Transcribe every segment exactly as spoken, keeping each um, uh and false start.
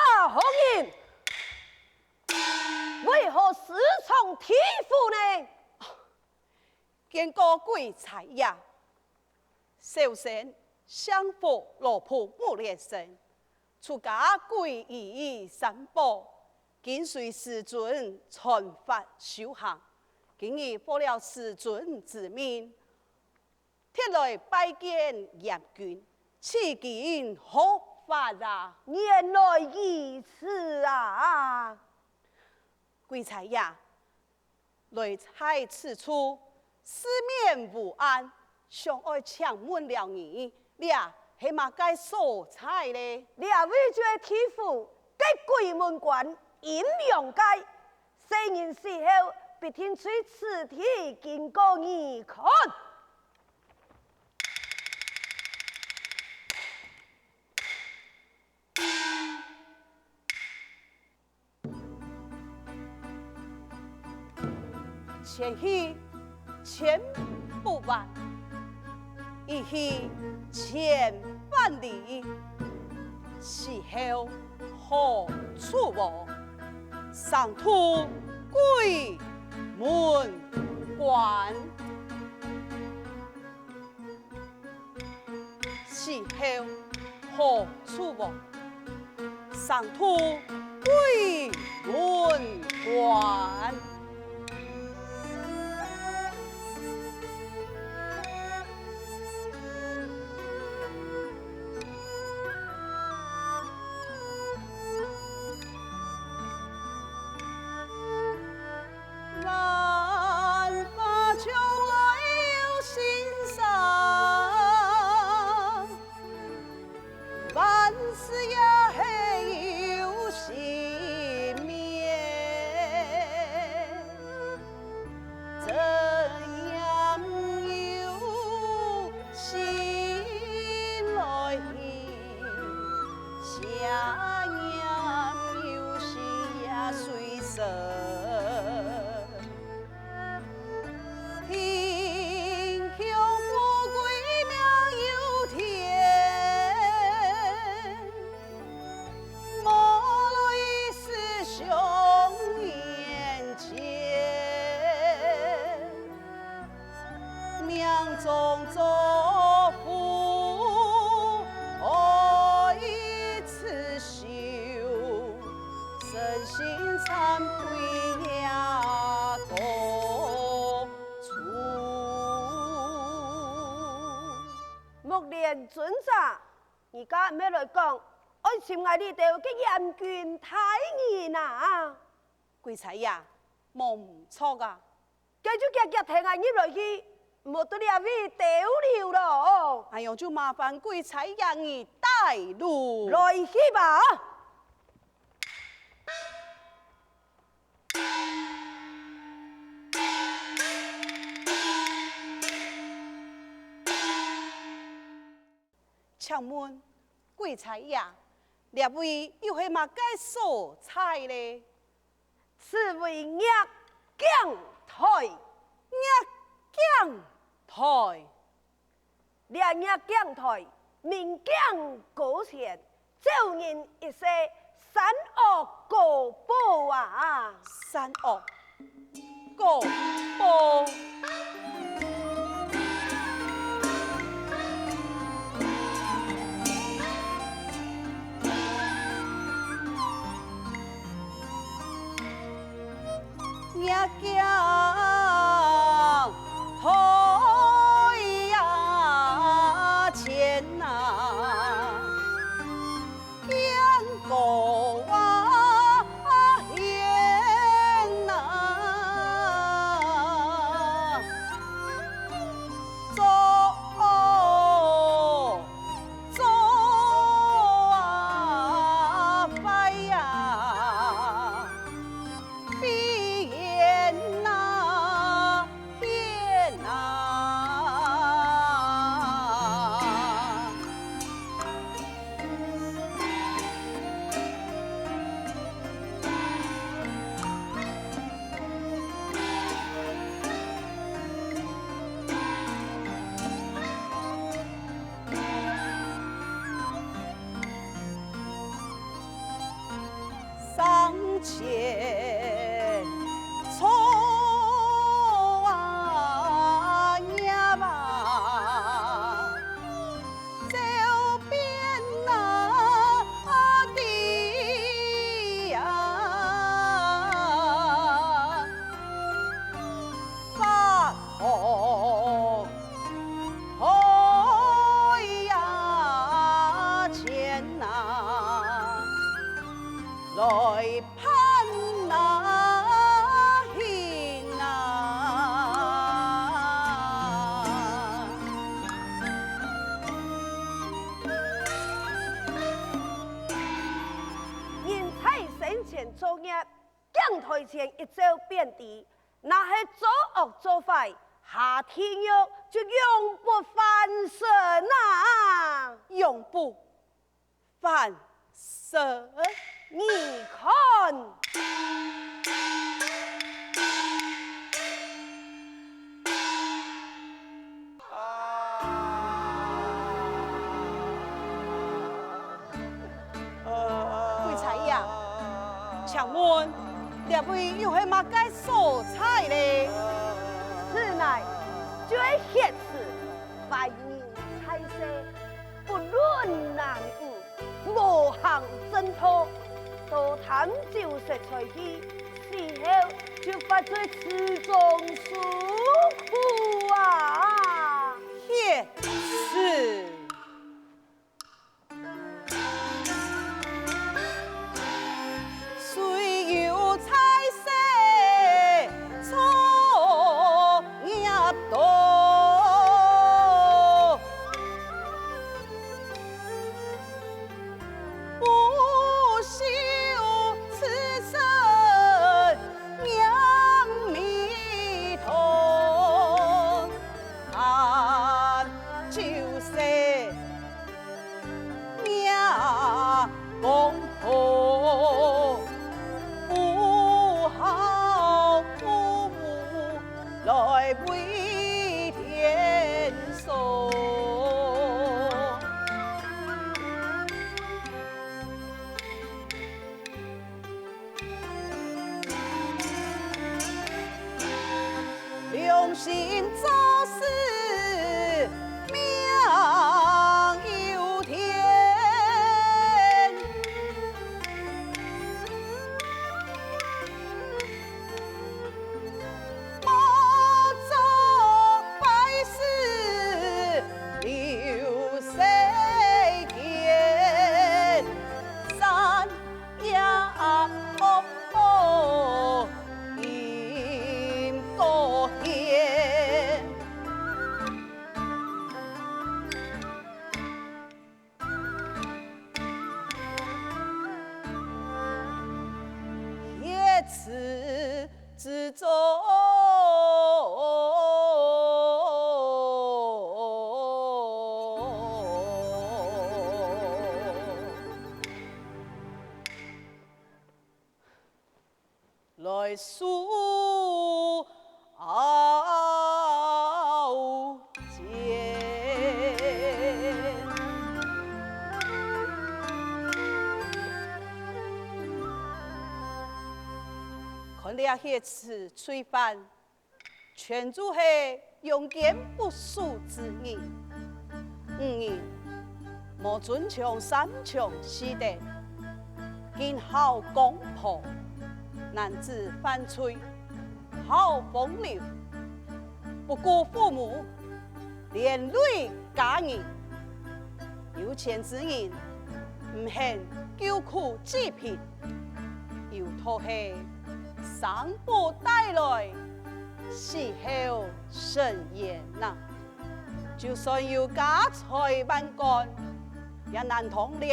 啊，好人，為何時常地府呢？見過鬼差爺。小生姓福，老僕目連生，出家歸依於三寶，跟隨師尊傳法修行。今日奉了師尊之命，特來拜見閻君，取經學法啊！原來如此啊！鬼差爺，來在此處，四面無案，想愛請問了你，這係麼个所在咧？這位就係地府，該鬼門關陰陽界，世人死後必定對此地經過，你看。 前去千不彎，一去千萬里，死後何處無？生度鬼門關。 死後何處無？生度鬼門關。 萬花中來有心酸，萬事也係有心面。正言有心來行， 邪念有時也隨身。貧窮富貴命由天，無論一世雄言間。 命中作福愛自修，誠心懺悔也當重。目連尊者，你敢毋係來講，愛尋𠊎這兜个閻君大人啊？鬼差爺，無毋著啊！ 該就遽遽跈𠊎入來去，毋好在這位逗留囉。恁樣就麻煩鬼差爺你帶路。來去吧！ 請問，鬼差爺，這位又係麼个所在咧？此為玉鏡台。玉鏡台。這玉鏡台，明鏡高懸， 照人一世，善惡果報啊！善惡果報。 月光台呀前啊，見高啊懸啊，做 做啊壞呀，閉眼啊前錯啊，業啊，走遍哪地呀，法堂海呀，前啊，來 盼哪行啊？人在生前造業，鏡台前一照便知，若係做惡做壞，下地獄就永不翻身啊！永不 翻身。你看，鬼差爺，請問，這位又係麼个所在咧？此內就係血池，犯人在世，不論男女， 無行正道，多貪酒食財氣，死後就罰在池中受苦啊！血池。誰有在世造業多， 不修此身名未脱，貪酒食命功薄，不孝父母 來為天所。良心做事命由天。 莫作壞事留世間，善也惡報應該現。 血池之中。來受熬煎。看這血池罪犯， 全就係陽間不赦之人。五人無遵從三從四德，更好公婆，男子犯罪，好風流，不顧父母，連累家人。有錢之人，毋肯救苦濟貧， 有道係生不帶來，死後伸冤啊！就算有家財萬貫，也難當這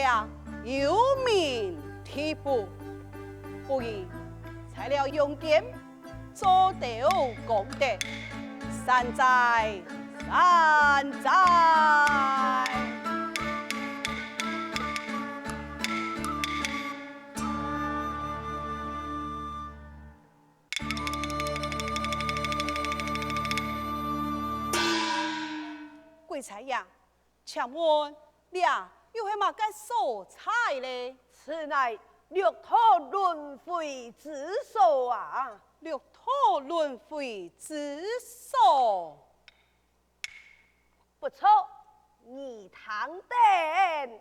有名第福。不如在這陽間做兜功德，善哉，善哉！ 鬼差爺，請問這又係麼个所在咧？此乃六道輪迴之所啊。六道輪迴之所。不錯，你聽等。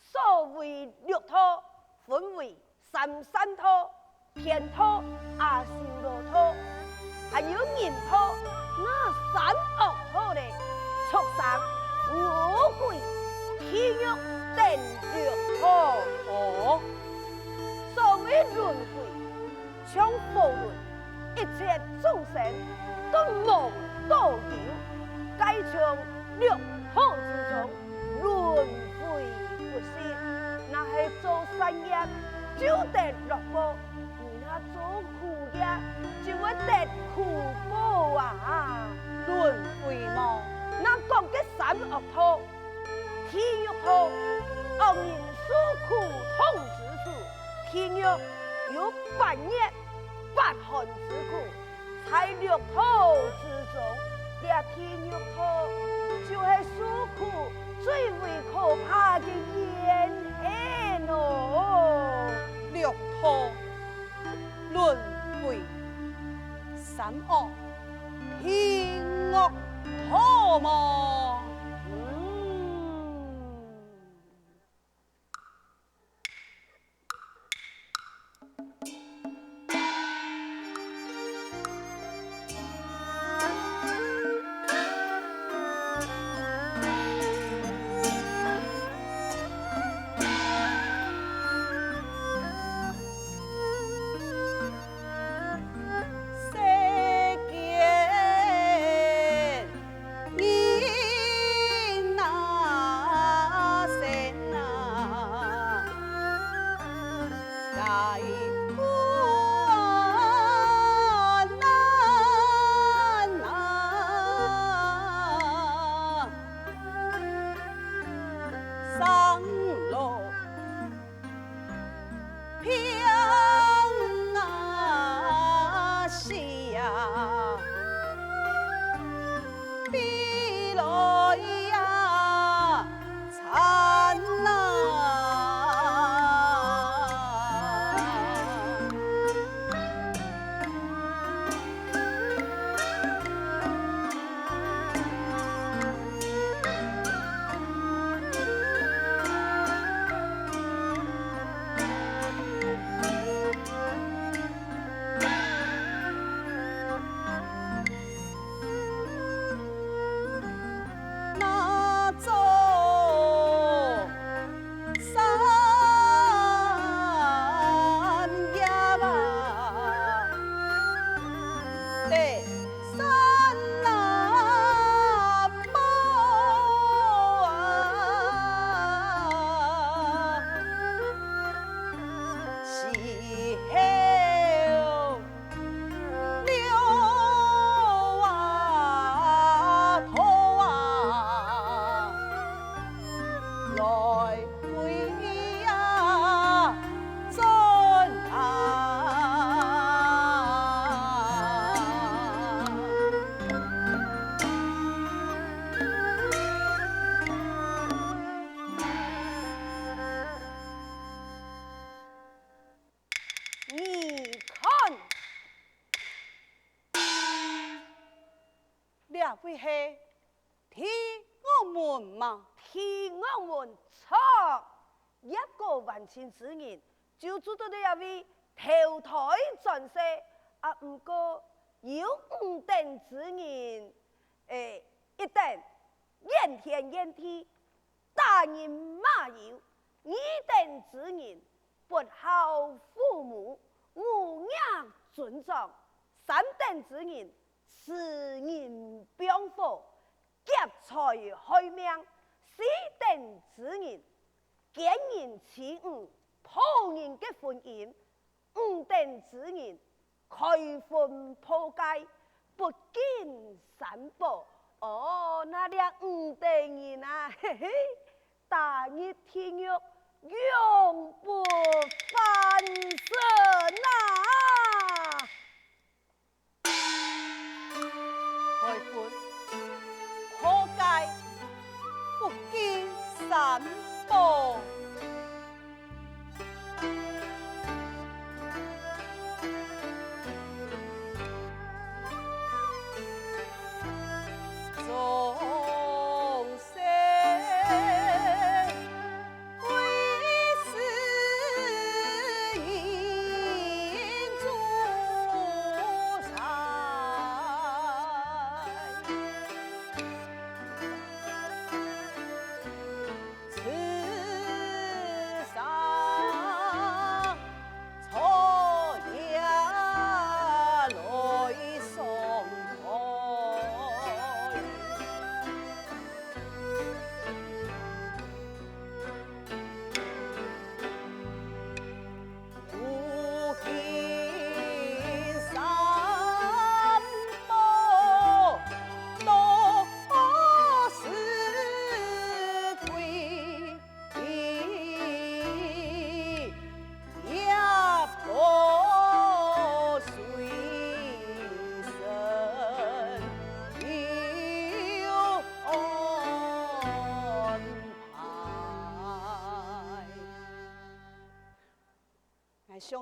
所謂六道，分為三善道、 天道、阿修羅道，還有人道，那三惡道咧，畜生、餓鬼、地獄等六道。哦，所謂輪迴，像火輪，一切眾生都無到有，該從六道之中 輪迴不息，若係做善業，就得樂報；你若做苦業，就會得苦報啊！輪迴無？若講个三惡道，地獄道，惡人受苦痛之處，地獄有八熱八寒之苦， 在六道之中，這地獄道就係受苦最為可怕个現現哦。六道輪迴，三惡，地獄道無？嗯。 世間人啊，生啊，艱苦啊，難啊，生老 病啊死啊，悲來啊慘啊！ 那做善業啊，得善果報啊，死後 六啊道啊，來歸啊轉啊。 你看，這位係地獄門嗎？地獄門，著！業果還輕之人，就住到這位投胎轉世。啊，毋過有五等之人，欸，一等怨天怨地， 打人罵友，二等之人不孝父母，忤逆尊長，三等之人食人放火，劫財害命，四等之人姦人妻女，破人个婚姻， 五等之人，開魂破戒，不敬三寶。哦，那這五等人啊，嘿嘿，打入地獄，永不翻身啊！ 開魂、破戒、不敬三寶。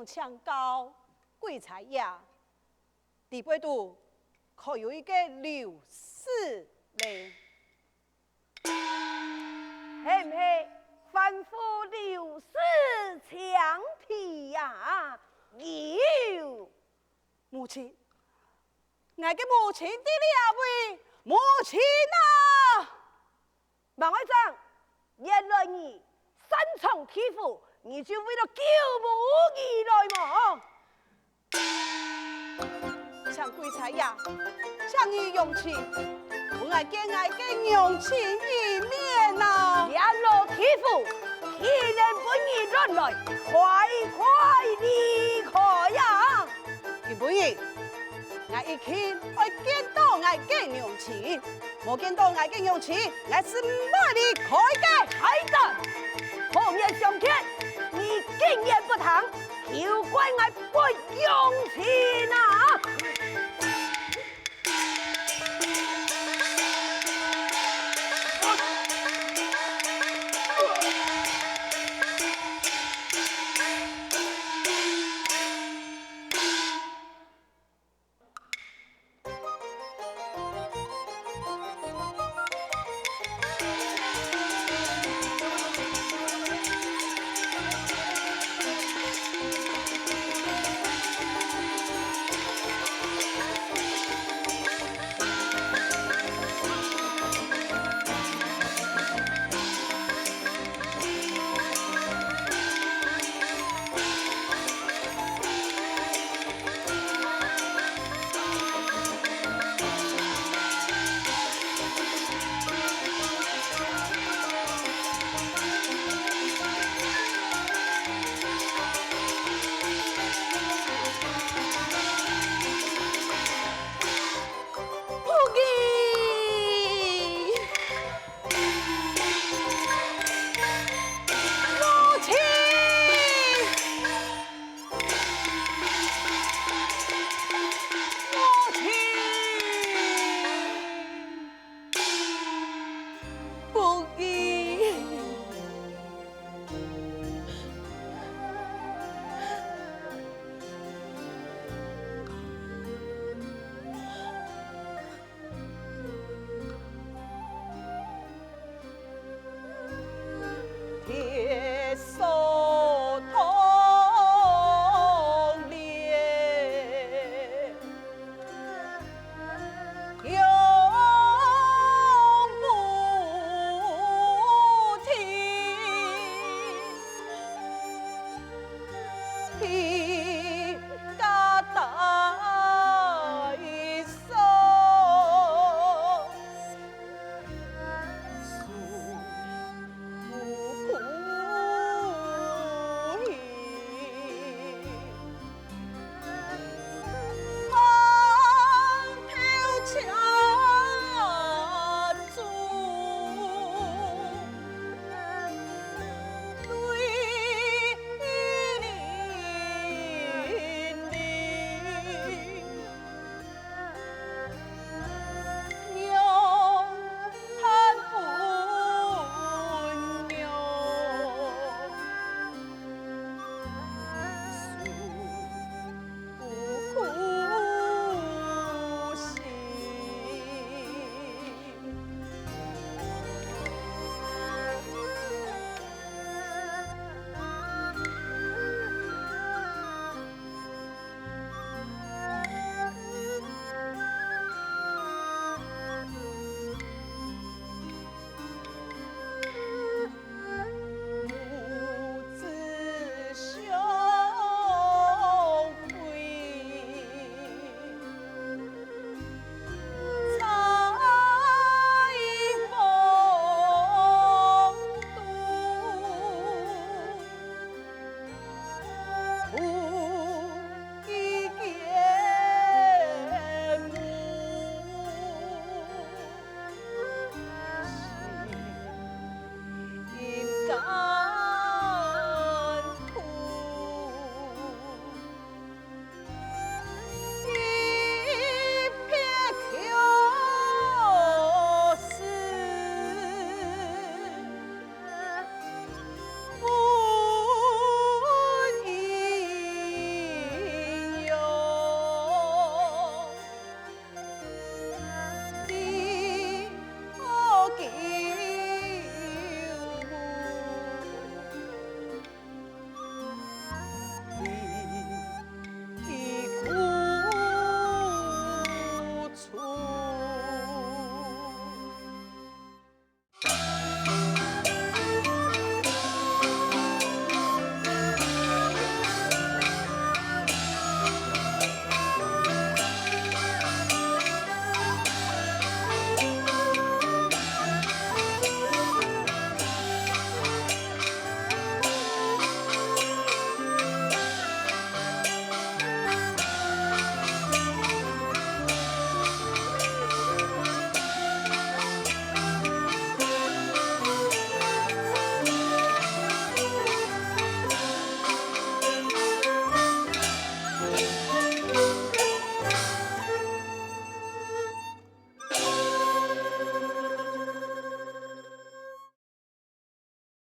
請教鬼差爺，裡背肚可有一個劉氏咧？係毋係吩咐劉氏請題呀？有。母親，𠊎个母親在這位，母親啊！ 孟會長，原來你擅長題符，你就為了救母而來麼？請鬼差爺，請你容情，分𠊎見𠊎个娘親一面啊！這老題符，既然分你亂來，快快離開呀！ 今晡日，𠊎一定愛見著𠊎个娘親，無見著𠊎个娘親，𠊎係毋會離開个。壞蛋！好言相勸，你竟然不聽，休怪𠊎不容情啊！